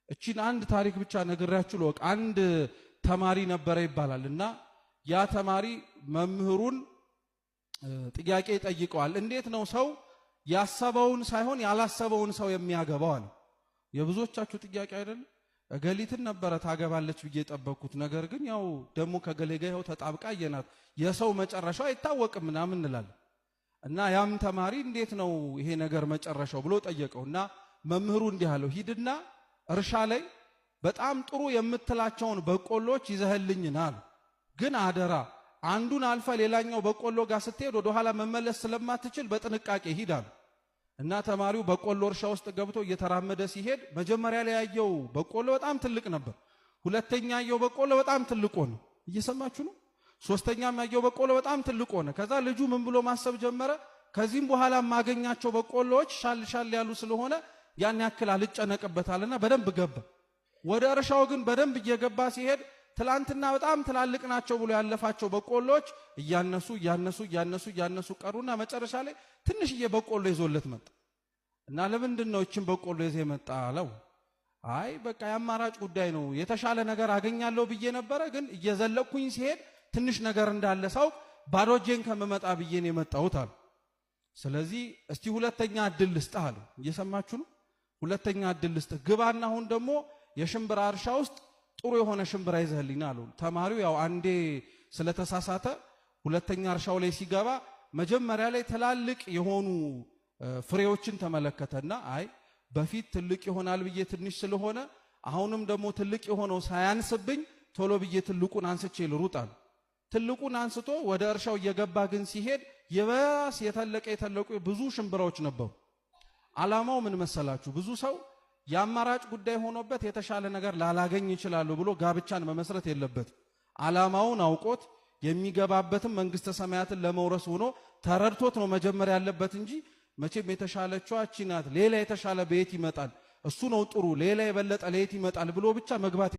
እቺን አንድ ታሪክ ብቻ ነግሬያችሁ ልወቅ። አንድ ተማሪ ነበረ ይባላል እና ያ ተማሪ መምህሩን ጥያቄ ይጠይቀዋል። እንዴት ነው ሰው ያሰበውን ሳይሆን ያላሰበውን ሰው የሚያገባው አለ። የብዙዎቻችሁ ጥያቄ አይደለም? እገሊትን ነበረ ታገባለች ብዬ የጠበቅኩት፣ ነገር ግን ያው ደግሞ ከገሌ ጋር ይኸው ተጣብቃ አየናት፣ የሰው መጨረሻው አይታወቅም ምናምን እንላለን። እና ያም ተማሪ እንዴት ነው ይሄ ነገር መጨረሻው ብሎ ጠየቀው። እና መምህሩ እንዲህ አለው፣ ሂድና እርሻ ላይ በጣም ጥሩ የምትላቸውን በቆሎች ይዘህልኝ ና አለው። ግን አደራ አንዱን አልፈ ሌላኛው በቆሎ ጋር ስትሄድ ወደ ኋላ መመለስ ስለማትችል በጥንቃቄ ሂድ አለው። እና ተማሪው በቆሎ እርሻ ውስጥ ገብቶ እየተራመደ ሲሄድ መጀመሪያ ላይ ያየው በቆሎ በጣም ትልቅ ነበር። ሁለተኛ ያየው በቆሎ በጣም ትልቅ ሆነ። እየሰማችሁ ነው? ሶስተኛም ያየው በቆሎ በጣም ትልቅ ሆነ። ከዛ ልጁ ምን ብሎ ማሰብ ጀመረ? ከዚህም በኋላ የማገኛቸው በቆሎዎች ሻል ሻል ያሉ ስለሆነ ያን ያክል አልጨነቅበታልና በደንብ ገባ። ወደ እርሻው ግን በደንብ እየገባ ሲሄድ ትላንትና በጣም ትላልቅ ናቸው ብሎ ያለፋቸው በቆሎች እያነሱ እያነሱ እያነሱ እያነሱ ቀሩና መጨረሻ ላይ ትንሽዬ በቆሎ ይዞለት መጣ። እና ለምንድን ነው እችን በቆሎ ይዘህ የመጣ አለው። አይ በቃ የአማራጭ ጉዳይ ነው፣ የተሻለ ነገር አገኛለሁ ብዬ ነበረ፣ ግን እየዘለቅኩኝ ሲሄድ ትንሽ ነገር እንዳለ ሳውቅ ባዶ እጄን ከምመጣ ብዬ ነው የመጣሁት አሉ። ስለዚህ እስቲ ሁለተኛ እድል ልስጥህ አለው። እየሰማችሁ ነው? ሁለተኛ እድል ልስጥህ፣ ግባና አሁን ደግሞ የሽምብራ እርሻ ውስጥ ጥሩ የሆነ ሽምብራ ይዘህልኝ አለው። ተማሪው ያው አንዴ ስለተሳሳተ ሁለተኛ እርሻው ላይ ሲገባ መጀመሪያ ላይ ትላልቅ የሆኑ ፍሬዎችን ተመለከተና አይ በፊት ትልቅ ይሆናል ብዬ ትንሽ ስለሆነ አሁንም ደግሞ ትልቅ የሆነው ሳያንስብኝ ቶሎ ብዬ ትልቁን አንስቼ ልሩጥ አለ። ትልቁን አንስቶ ወደ እርሻው እየገባ ግን ሲሄድ የባስ የተለቀ የተለቁ ብዙ ሽምብራዎች ነበሩ። ዓላማው ምን መሰላችሁ? ብዙ ሰው የአማራጭ ጉዳይ ሆኖበት የተሻለ ነገር ላላገኝ ይችላሉ ብሎ ጋብቻን መመስረት የለበትም። ዓላማውን አውቆት የሚገባበትም መንግስተ ሰማያትን ለመውረስ ሆኖ ተረድቶት ነው መጀመር ያለበት እንጂ መቼም የተሻለችዋ እቺ ናት፣ ሌላ የተሻለ በየት ይመጣል፣ እሱ ነው ጥሩ፣ ሌላ የበለጠ ለየት ይመጣል ብሎ ብቻ መግባት